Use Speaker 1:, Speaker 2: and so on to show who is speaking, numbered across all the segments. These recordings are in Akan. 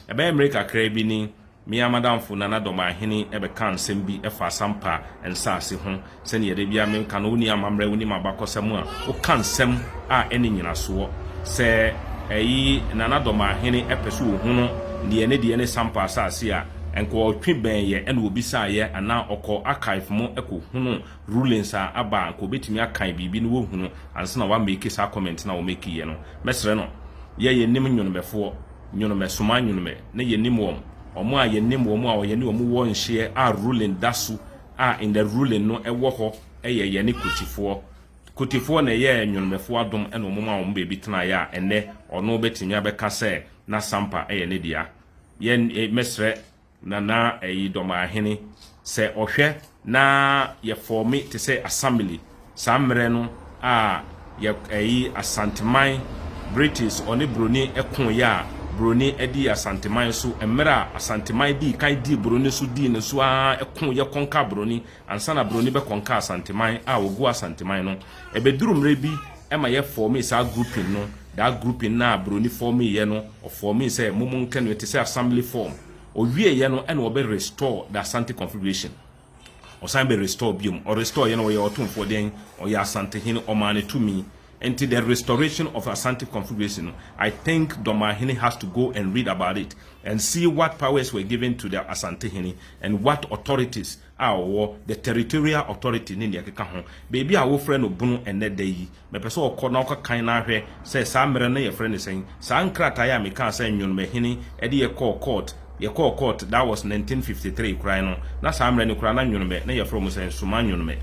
Speaker 1: Ɛbɛyɛ mmere kakraa bi ni, me ara m'adamfo Nana Dɔmahene bɛkaa nsɛm bi fa Asampa nsase ho. Sɛnea da biara meka no, wonni amammerɛ, wonnim abakɔsɛm a, woka nsɛm a ɛnni nnyinasoɔ. Sɛ ɛyi Nana Dɔmahene pɛ sɛ ɔhunu deɛ ne deɛ ne Sampa asase a, nka ɔtwe bɛn yɛ ɛna ɔbisaeɛ anaa ɔkɔ archive mu kɔhunu rulings a aba a, nka ɔbɛtumi akan biribi na wahunu ansa na wamake saa comment no a ɔmakeeɛ no. Mɛsrɛ no, yɛ yɛnnim nnwonomɛfoɔ. Nyonomɛ soma nyonomɛ na yɛnim wɔn, wɔn a yɛnim wɔn a yɛne wɔn wɔ nhyeɛ a ruling da so a in the ruling no ɛwɔ hɔ yɛ yɛne Kotifoɔ. Kotifoɔ na ɛyɛɛ nyonomɛfoɔ adom na wɔn maa wɔn baabi tenaeɛ a ɛnnɛ ɔno bɛtumi abɛka sɛ na Sampa yɛ ne dea. Yɛn mɛsrɛ Nana ɛyi Dɔmahene sɛ ɔhwɛ na yɛ fɔɔme te sɛ asamili saa mmerɛ no a yɛ ɛyi Asanteman British ɔne broni ɛko yɛ a broni ɛdii Asanteman so mmerɛ a Asanteman dii kan dii broni so dii ne so aa ɛko yɛ kɔnka broni ansa na broni bɛ kɔnka Asanteman a ɔgu Asanteman no ɛbɛduru mmerɛ bi ɛma yɛ fɔɔme saa grouping no that grouping no a broni fɔɔme yɛ no ɔfɔɔme sɛ mo mo nkɛ no ɛte sɛ assembly form Ɔwieɛ no ɛna ɔbɛ restore the Asante configuration. Ɔsan bɛ restore biom. Ɔ restore yɛ no ɔyɛ ɔtomfoɔ dɛn? Ɔyɛ Asantehene, ɔmaa no tumi. Nti the restoration of Asante configuration no, I think Dɔmahene has to go and read about it and see what powers were given to the Asantehene and what authorities a ɔwɔ, the territorial authority ne nea ɛkeka ho. Baabi a wofrɛ no Bono ɛnnɛ da yi, mɛpɛ sɛ ɔkɔ na ɔkɔkan na ahwɛ sɛ saa mmerɛ no yɛfrɛ no sɛn. Saa nkrataa yi a mekaa sɛ Nwonomahene de yɛ kɔɔ court, yɛkɔɔ court, that was 1953 koraa no, na saa mmerɛ no koraa na Nwonomɛ na yɛfrɛ wɔn sɛ Nsoma Nwonomɛ.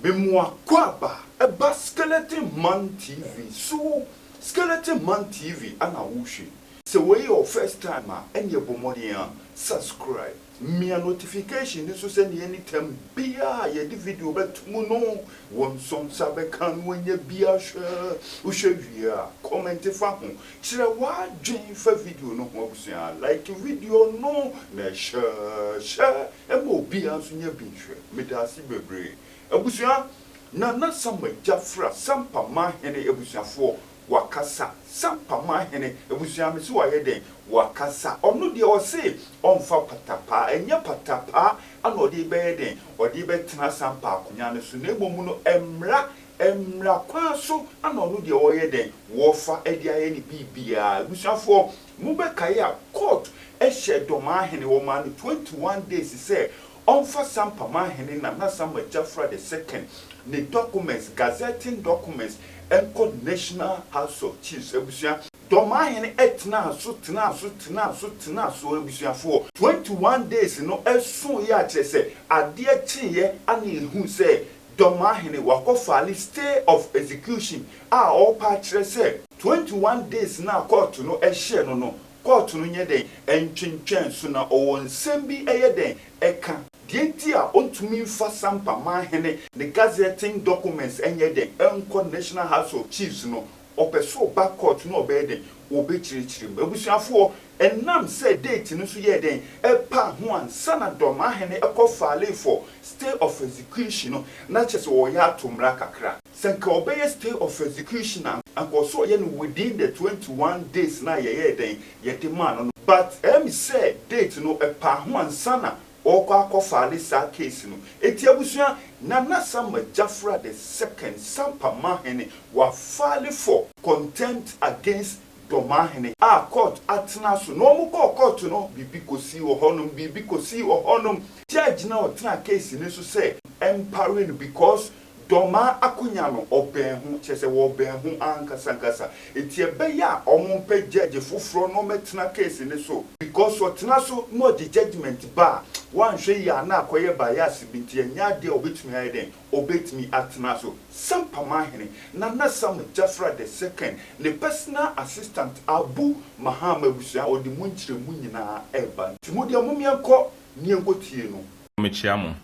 Speaker 2: Me mo akwaaba ɛba Skeleton Man TV so Skeleton Man TV ana wo hwɛ yi sɛ wei yɛ wo first time a ɛneɛ bɔ mmɔden a subscribe mia notification no so sɛdeɛ anytime biaa yɛde video bɛto mu no wo nso nsa bɛka no wanya bi ahwɛ wo hwɛ wie a comment fa ho kyerɛ w'adwen fa video no ho abusua like video no na share share Ɛma obiara nso nya bi nhwɛ. Medaase bebree. Abusua, Nana Sama Gyafra Sampa Manhene abusuafoɔ wakasa Sampa Manhene abusua mese wayɛ dɛn wakasa ɔno deɛ ɔse ɔnfa patapaa ɛnyɛ patapaa ana ɔde bɛyɛ dɛn ɔde bɛtena Sampa akonya no so na mmom no mmra mmra kwan so ana ɔno deɛ ɔyɛ dɛn wɔfa de ayɛ ne biribiara abusuafoɔ Mobɛkae a, court hyɛɛ Dɔmahene, wɔmaa no 21 days sɛ ɔmfa Sampamahene Nana Sama Gyafra the second ne documents, gazetting documents, nkɔ National House of Chiefs. Abusua, Dɔmahene tenaa so, tenaa so, tenaa so, tenaa so, abusuafoɔ. 21 days no soeɛ a kyerɛ sɛ adeɛ kyeeɛ ana yɛhuu sɛ Dɔmahene wakɔ file stay of execution a ɔrepɛ akyerɛ sɛ 21 days no a kɔɔto no hyɛɛ no no, kɔɔto no nyɛ dɛn ntwentwɛn so na ɔwɔ nsɛm bi yɛ dɛn ka. Deɛ nti a ɔntumi mfa Sampa Manhene ne gazetting documents nyɛ dɛn nkɔ National House of Chiefs no, ɔpɛ sɛ ɔba court na ɔbɛyɛ dɛn, ɔbɛkyerɛkyerɛ mu. Abusuafoɔ, ɛnam sɛ date no nso yɛɛ dɛn ɛpaa ho ansa na Dɔmahene kɔ filee for stay of execution no, na kyerɛ sɛ ɔreyɛ ato mmara kakra. Sɛ nka ɔbɛyɛ stay of execution a, anka ɔsɛ ɔyɛ no within the 21 days no a yɛyɛɛ dɛn, yɛde maa no no. But ɛyɛ me sɛ date no ɛpaa ho ansa na ɔrekɔ akɔ file saa case no. Enti abusua, Nana Sama Gyafra the second, Sampa Mahene, wa file for contempt against Dɔmahene a court atena so. Na wɔn kɔɔ court no, biribi kɔsii wɔ hɔnom, biribi kɔsii wɔ hɔnom. Judge no a ɔtenaa case no so sɛ ɛmpare no because Dɔmaa akonya no ɔbɛn ho, kyerɛ sɛ wɔbɛn ho ankasa ankasa. Nti ɛbɛyɛ a wɔmpɛ judge foforɔ na ɔmmɛtena case no so because ɔtena so na ɔde judgement ba a, woanhwɛ yie a na akɔyɛ bias bi nti ɛnyɛ adeɛ a ɔbɛtumi ayɛ dɛn, ɔbɛtumi atena so. Sampamahene, Nana Sam Gyafra the second, ne personal assistant Abu Mahama abusua ɔde mu nkyerɛmu nyinaa ɛreba. Nti mo deɛ mom yɛnkɔ ne yɛnkɔ tie no.
Speaker 1: Mekyea mo.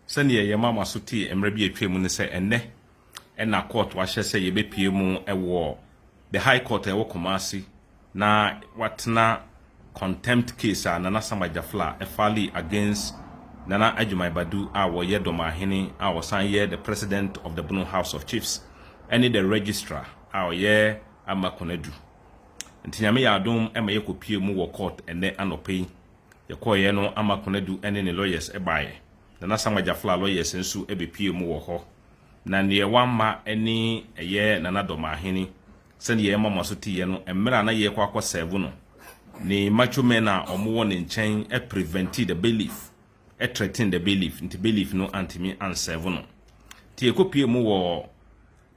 Speaker 1: Sɛdeɛ yɛma mo aso tee mmerɛ bi a atwa mu ne sɛ ɛnnɛ na kɔɔto ahyɛ sɛ yɛbɛpue mu wɔ The High Court a ɛwɔ Kumasi na watena. contempt case a Nana Sama Gyafla ɛfile against Nana Agyemang Badu a wɔyɛ Dɔmaahene a ɔsan yɛ the president of the Bono House of Chiefs ɛne the registrar a ɔyɛ Ama Konadu. Nti Nyame yɛ adom ma yɛkɔpie mu wɔ court ɛnɛ anɔpa yi. Yɛkɔɔyɛ no, Ama Konadu ne ne lawyers baeɛ. Nana Sama Gyafla lawyers nso bɛpie mu wɔ hɔ. Na neɛ wamma ne ɛyɛ Nana Dɔmaahene. Sɛdeɛ yɛma mo aso teeɛ no, mmerɛ a na yɛrekɔ akɔ serve no, ne macho men a wɔwɔ ne nkyɛn prevent the bailiff, threaten the bailiff, nti bailiff no antumi anserve no. Nti yɛkɔpie mu wɔ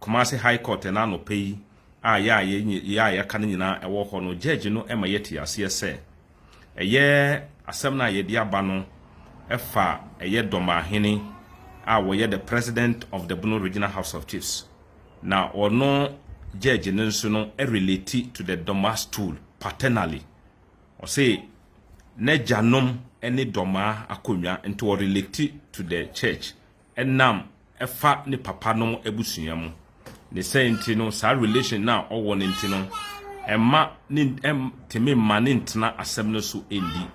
Speaker 1: Kumasi High Court ɛna anɔpa yi a yɛ a yɛ a yɛaka no nyinaa ɛwɔ hɔ no, judge no ma yɛte aseɛ sɛ ɛyɛ asɛm no a yɛde aba no ɛfa ɛyɛ Dɔmaahene a wɔyɛ the president of the Bono Regional House of Chiefs, na ɔno judge no nso no relate to the Dɔmaa stool paternally. Ɔse n'agyanom ne Dɔmaa akonnwa, nti ɔrelate to the church ɛnam ɛfa ne papa nom abusua mu. Ne sɛ nti no, saa relation na ɔwɔ ne nti no, ɛma ne ɛm tumi ma ne ntena asɛm no so. Ɛndi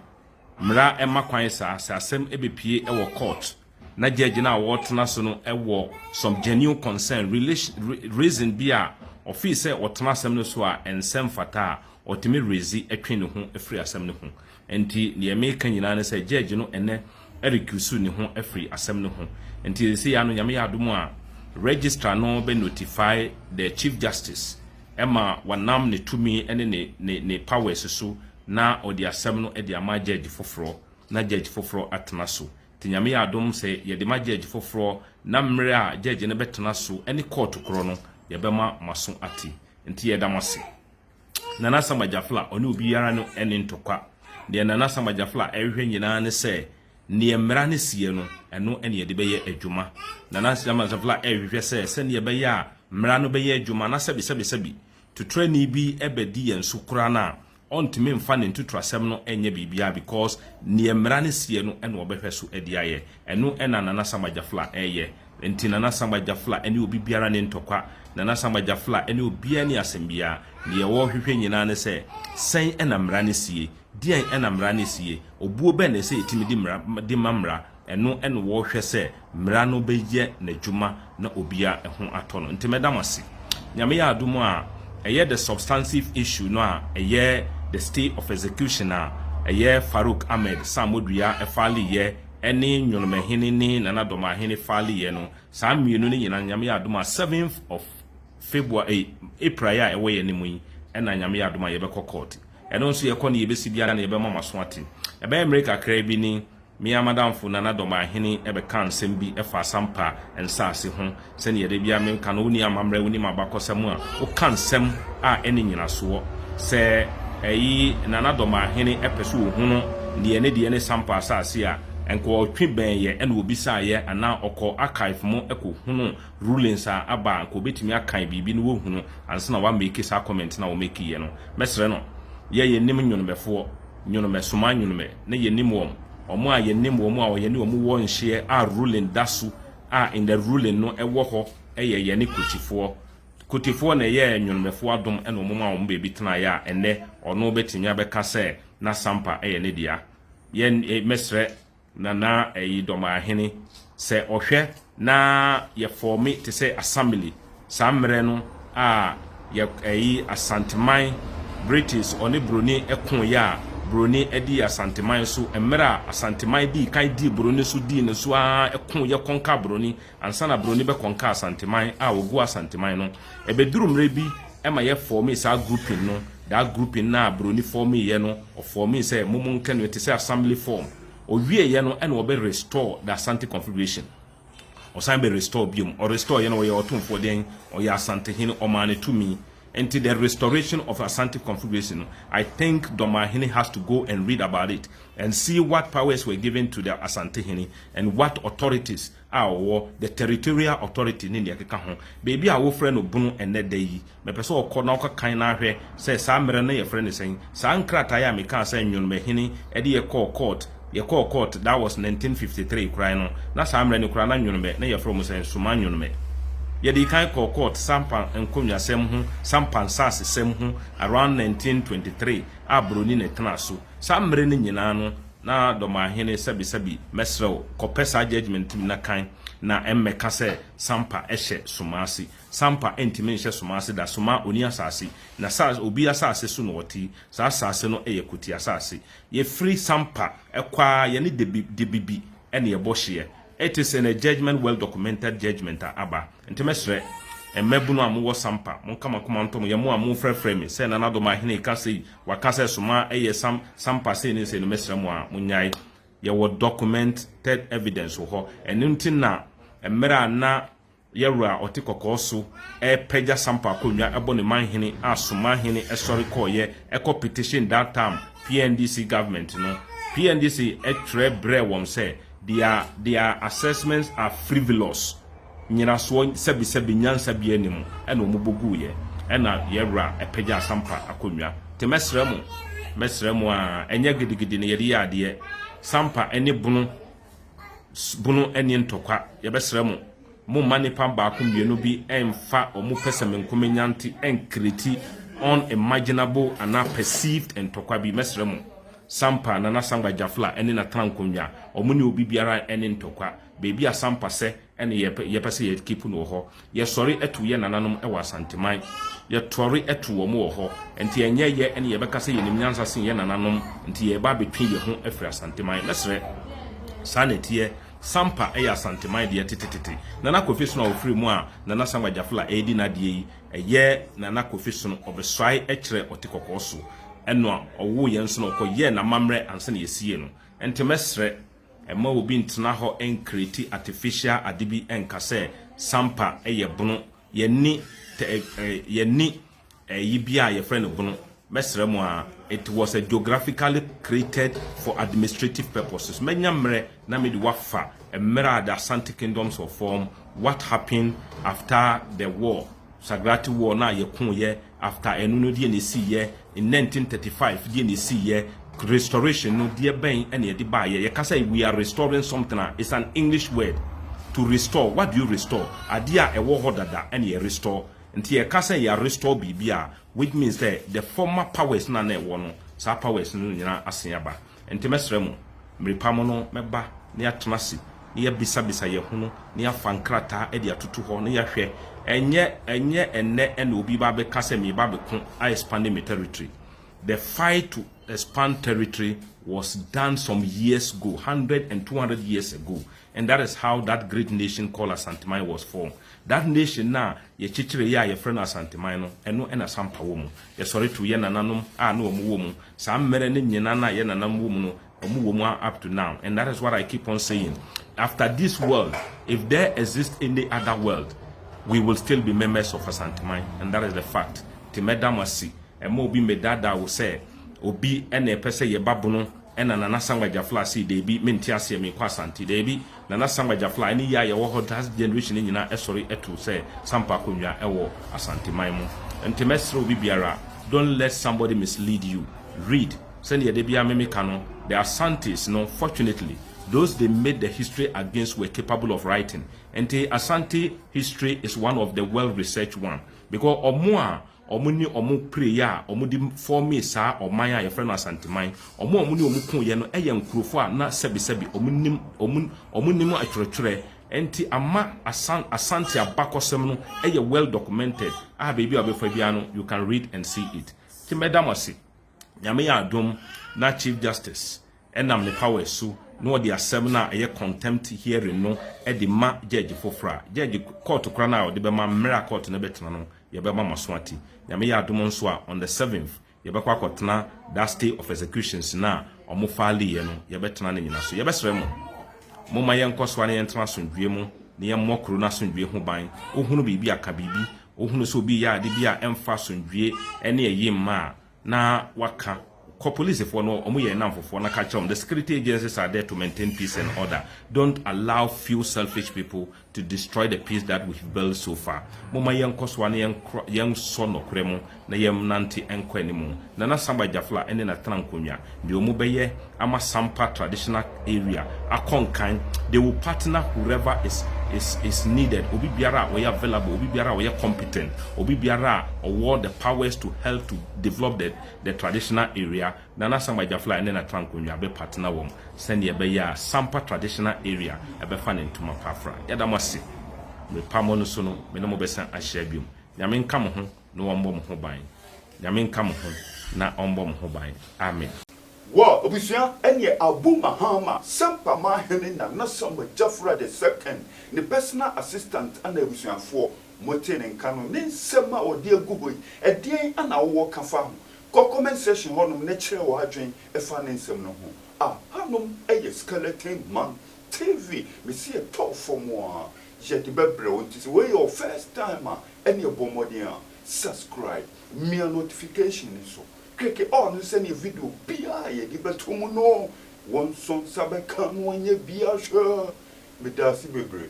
Speaker 1: mmara ɛma kwan saa sɛ asɛm ɛbɛpie ɛwɔ court na judge no a wɔtena so no ɛwɔ some genuine concern, relation, reason bi a ɔfii sɛ ɔtena asɛm no so a ɛnsɛm fata a, ɔtumi rezi ɛtwe ne ho afiri asɛm no ho. Nti deɛ meka nyinaa ne sɛ judge no ɛnɛ ɛrecuse ne ho afiri asɛm no ho. Nti sɛ ya no, Nyame yɛ adom a, registrar no bɛ notify the Chief Justice ɛma wanam ne tumi ne ne powers so na ɔde asɛm no de ama judge foforɔ na judge foforɔ atena so. Nti Nyame yɛ adom sɛ yɛde ma judge foforɔ na mmerɛ a judge no bɛtena so ne court korɔ no, yɛbɛma mo aso ate. Nti yɛda mo ase. Nana Sama Gyafla, ɔne obiara no ne ntɔkwa. Deɛ Nana Sama Gyafla ɛrehwɛ nyinaa ne sɛ neɛ mmara no sie no, ɛno ɛne yɛde bɛyɛ adwuma. Nana Sama Gyafla ɛrehwehwɛ sɛ sɛneɛ ɛbɛyɛ a mmara no bɛyɛ adwuma na sɛbi sɛbi sɛbi tuturani bi ɛbɛdi yɛn so koraa no a, ɔntumi mfa ne ntuturasɛm no ɛnyɛ biribiara, because neɛ mmara no sie no ɛna ɔbɛhwɛ so ɛde ayɛ. Ɛno ɛna Nana Sama Gyafla ɛyɛ. Nti Nana Sama Gyafla ɛne obi biara ne ntɔkwa. Nana Sama Gyafla ɛne obiara ne asɛm biara. Neɛ wɔrehwehwɛ nyinaa ne sɛ sɛn ɛna mmara no sie, deɛn ɛna mmara no sie, obuo bɛn na ɛsɛ yɛtumi de mmara de ma mmara. Ɛno ɛna wɔrehwɛ sɛ mmara no bɛyɛ n'adwuma na obiara ɛho atɔ no. Nti mɛda mo ase. Nyame yɛ adom a, ɛyɛ the substantive issue no a ɛyɛ the stay of execution a ɛyɛ Farouk Ahmed Samodua ɛfile yɛ ɛne Nwonomahene ne Nana Dɔmahene file yɛ no, saa mmienu no nyinaa, Nyame yɛ adom a, 7th of February, April a ɛwɔ yɛn anim yi, ɛna Nyame yɛ adom a yɛbɛkɔ court. Ɛno nso yɛkɔ no, yɛbɛsi biara na yɛbɛma mo aso ate. Ɛbɛyɛ mmere kakra bi ni, mmea madamfo Nana Dɔmahene ɛbɛka nsɛm bi ɛfa Sampa nsaase ho. Sɛnea yɛde bia menka no, woni amammerɛ, wonim abakɔsɛm a, woka nsɛm a ɛne nyinasoɔ sɛ ɛyi Nana Dɔmahene ɛpɛ so ohunu deɛ ne deɛ ne Sampa asase a nka ɔtwe bɛn yɛ ɛna obisaeɛ anaa ɔkɔ archive mu ɛkɔ hunu rulings a aba a, nka obɛtumi akan biribi no wɔhunu ansa na wamake saa comment na wɔmake yɛ no. Mɛsrɛ no, yɛ yɛnim nnwonomɛfoɔ, nnwonomɛ soma nnwonomɛ na yɛnim wɔn, ɔmo a yɛnim wɔn a ɔyɛ ne wɔn wɔ nhyeɛ a ruling da so a in the ruling no ɛwɔ hɔ, ɛyɛ yɛne Kotifoɔ. Kotifoɔ na ɛyɛ nnwonomɛfoɔ adom ɛna ɔmo ma wɔn baabi tenaeɛ a ɛnɛ ɔno bɛtumi abɛka sɛ na Sampa ɛyɛ ne dea. Yɛn mɛsrɛ Nana ɛyi Dɔmaahene sɛ ɔhwɛ na yɛform te sɛ assembly saa mmerɛ no a yɛ ɛyi Asanteman, British ɔne Broni ɛko yɛ a Broni ɛdi Asanteman so, mmerɛ a Asanteman dii kan dii Broni so, dii ne so a ɛko yɛ conquer Broni ansa na Broni bɛ conquer Asanteman a wɔgu Asanteman no, ɛbɛduru mmerɛ bi ɛma yɛ form saa grouping no. That grouping na Broni form yɛ no, ɔform sɛ momo nkɛ no te sɛ assembly form. Owie yɛ no, ɛna ɔbɛ restore the Asante Confederation. Ɔsan bɛ restore biom. Ɔrestore yɛ no, ɔyɛ ɔtomfoɔ deɛn, ɔyɛ Asantehene, ɔmaa ne tumi. Nti the restoration of Asante Confederation no, I think Dɔmahene has to go and read about it and see what powers were given to the Asantehene and what authorities a ɔwɔ, the territorial authority ne deɛ ɛkeka ho. Beebi a wofrɛ no Bono ɛnɛ da yi, mɛpɛ sɛ ɔkɔ na ɔkɔkan na ahwɛ sɛ saa mmerɛ no yɛfrɛ no sɛn. Saa nkrataa a mekaa sɛ Nnwomahene ɛde yɛkɔɔ court, yɛkɔɔ court, that was 1953 koraa no, na saa mmerɛ no koraa na Nnwomɛ na yɛfrɛ mo sɛ Nsoma Nnwomɛ. Yɛde kan kɔɔ court Sampa nkonnwasɛm ho, Sampa nsasesɛm ho around 1923 a Buroni na ɛtena so. Saa mmerɛ no nyinaa no, na Dɔmahene, sɛbisɛbi, mɛsrɛw, kɔpɛ saa judgement bi na kan na ɛmmɛka sɛ Sampa ɛhyɛ Soma ase. Sampa ntumi nhyɛ Soma ase da. Soma oni asase na sa obi asase so na ɔte. Saa asase no yɛ Kuti asase. Yɛfiri Sampa ɛkɔ a, yɛne Debibi ɛne yɛbɔ hyeɛ. It is in a judgment, well documented judgment a aba. Nti mɛsrɛ mmabunu a mowɔ Sampa, monka makoma ntɔm. Yɛ mo a momfrɛfrɛ me sɛ Nana Dɔmahene ka sei, waka sɛ Soma ɛyɛ Sampa sei ne sei no, mɛsrɛ mo a monyae. Yɛwɔ documented evidence wɔ hɔ. Ɛno nti na mmerɛ a na yɛwura ɔte kɔkɔɔ so ɛpɛgya Sampa akonnwa, ɛbɔ ne manhene a Somahene ɛsɔre kɔɔyɛ ɛkɔ petition that time PNDC government no, PNDC ɛtwerɛ brɛ wɔn sɛ their assessments are frivolous, nyinasoɔ sɛbisɛbi nyansa bi anim ɛna wɔn bɔ guiɛ, ɛna yɛwura ɛpɛgya Sampa akonnwa. Te mɛsrɛ mo, mɛsrɛ mo a, ɛnyɛ gidigidi na yɛde yɛ adeɛ. Sampa ɛne Bono, Bono ɛne ntɔkwa. Yɛbɛsrɛ mo, momma nipa baako mmienu bi ɛmfa ɔmo pɛ sɛ menkomenya ɛncreate unimaginable anaa perceived ntɔkwa bi. Mɛsrɛ mo, Sampa Nana Sangba Jafla ɛne natena nkonnwa, ɔmo ne obi biara ɛne ntɔkwa. Beebi a Sampa sɛ ɛne yɛpɛ sɛ yɛkeep no wɔ hɔ. Yɛsɔre ɛto yɛ nananom ɛwɔ Asanteman, yɛtɔre ɛto wɔn wɔ hɔ. Nti ɛnyɛ yɛ ɛne yɛbɛka sɛ yɛnim nyansa sen yɛ nananom, nti yɛba abɛtwe yɛn ho afiri Asanteman. Mɛsrɛ, saa na ɛteɛ. Sampa ɛyɛ Asanteman deɛ tetetete. Nana Kofi Sono a ofiri mu a Nana Sangba Jafla ɛredi n'adeɛ yi, ɛyɛ Nana Kofi Sono ɔbɛsoae ɛkyerɛ ɔte kɔkɔɔ so ɛno a ɔwɔ yɛn nso no, ɔkɔyɛɛ n'amammerɛ ansa na yɛsie no. Nti mɛsrɛ, ɛma obi ntena hɔ ɛncreate artificial ade bi ɛnka sɛ Sampa ɛyɛ Bono. Yɛni yɛni ɛyi bi a yɛfrɛ no Bono. Mɛsrɛ mu a, it was a geographically created for administrative purposes. Mɛnya mmerɛ na mede wafa mmerɛ a the Asante kingdoms were formed, what happened after the war, Sagrati War na yɛkoyɛ. After ɛno no, deɛ na ɛsiiɛ in 1935, deɛ na ɛsiiɛ, restoration no, deɛ bɛn ɛna yɛde baayɛ. Yɛka sɛ we are restoring something a, it's an English word, to restore. What do you restore? Adeɛ a ɛwɔ hɔ dada ɛna yɛ restore. Nti yɛka sɛ yɛ restore biribi a, which means that the former powers na ɛwɔ no, saa powers no nyinaa asen aba. Nti mɛsrɛ mo, mmiripa mo no mɛba na yɛatena ase na yɛbisabisa yɛn ho no na yɛafa nkrataa de atoto hɔ na yɛahwɛ. Ɛnyɛ ɛnnɛ ɛna obi ba bɛka sɛ meba bɛko a expanding my territory. The fight to expand territory was done some years ago, 100 and 200 years ago, and that is how that great nation called Asanteman was formed. That nation na yɛkyekyere yɛ a yɛfrɛ no Asanteman no, ɛno ɛna Sampa wɔ mu. Yɛsɔre to yɛ nananom a na wɔn wɔ mu saa mmerɛ ne nyinaa na yɛ nananom wɔ mu no, wɔn wɔ mu up to now. And that is what I keep on saying: after this world, if there exists any other world, we will still be members of Asanteman, and that is the fact. Te mɛda mo ase. Ɛma obi mmɛdaadaa wo sɛ obi ɛna ɛpɛ sɛ yɛba Bono ɛna Nana Sangba Jafla se deebi, mente aseɛ, mekɔ Asante. Deebi, Nana Sangba Jafla ɛne yɛ a yɛwɔ hɔ that generation nyinaa ɛsɔre ɛto sɛ Sampa akonnwa ɛwɔ Asanteman mu. Nti mɛsrɛ obi biara, don't let somebody mislead you. Read. Sɛnea yɛde bia meme ka no, the Asantes no, fortunately, those they made the history against were capable of writing. Nti Asante history is one of the well researched one, because ɔmo a ɔmo ne ɔmo pere a ɔmo de form saa ɔman a yɛfrɛ no Asanteman, ɔmo a ɔmo ne ɔmo ko yɛ no ɛyɛ nkurɔfoɔ a na sɛbisɛbi ɔmo nim atwerɛtwerɛ. Nti ama Asante abakɔsɛm no ɛyɛ well documented a beebi a ɔbɛfa biara no, you can read and see it. Ti mɛda mo ase. Nyame yɛ adom na Chief Justice ɛnam ne power so na ɔde asɛm no a ɛyɛ contempt hearing no ɛde ma judge foforɔ a, judge court kora no a ɔde bɛma, mmerɛ a court no bɛtena no, yɛbɛma mo so ate. Nyame yɛ adom nso a, on the 7th yɛbɛkɔ akɔtena that stay of executions na a ɔmo fileeɛ no, yɛbɛtena no nyina so. Yɛbɛsrɛ mo, momma yɛnkɔ so a na yɛntena asomdwie mu na yɛmmɔ kuro no asomdwie ho ban. Wohunu biribi aka biribi, wohunu sɛ obi yɛ ade bi a ɛmfa asomdwie ne ɛyi mma a, na waka kɔ polisifoɔ no, ɔmo yɛ namfofoɔ na ka kyerɛ wɔn. The security agencies are there to maintain peace and order. Don't allow few selfish people to destroy the peace that we've built so far. Momma yɛnkɔ so a na yɛnsɔ nɔkorɛ mu na yɛnante nkɔ anim. Nana Samba Jafla ɛne natena nkonnwa deɛ, ɔmo bɛyɛ ama Sampa traditional area akɔ nkan. They will partner whoever is is is needed. Obi biara a ɔyɛ available, obi biara a ɔyɛ competent, obi biara a ɔwɔ the powers to help to develop the traditional area, Nana Samgba Gyafla ne Natra Nkonnwa bɛ partner wɔm sɛnea ɛbɛyɛ a Sampa traditional area ɛbɛfa ne ntoma pa afra. Yɛda mo ase. Mepa mo no so no, me ne mo bɛsan ahyia biom. Nyame nka mo ho na wɔmmɔ mo ho ban. Nyame nka mo ho na ɔmmɔ mo ho ban. Amen.
Speaker 2: Wɔ abusua ɛneɛ Abu Mahama, Sampa Manhene Nana Samuel Gyafra the Second, ne personal assistant ana abusuafoɔ motee ne nka no, ne nsɛm a ɔde agu hɔ yi, ɛdeɛn ana wowɔ ka fa ho? Kɔ comment section hɔnom na kyerɛ w'adwen ɛfa ne nsɛm no ho. Ahanom ɛyɛ Skeleton Man TV, mesi ɛtɔɔ fam a yɛde bɛbrɛ wo, nti sɛ wei yɛ wo first time a, ɛneɛ bɔ mmɔden a subscribe, mia notification so, click all no, sɛneɛ video biara yɛde bɛto mu no, wɔn nso nsa bɛka no, wɔnyɛ bia hwɛ. Meda ase bebree.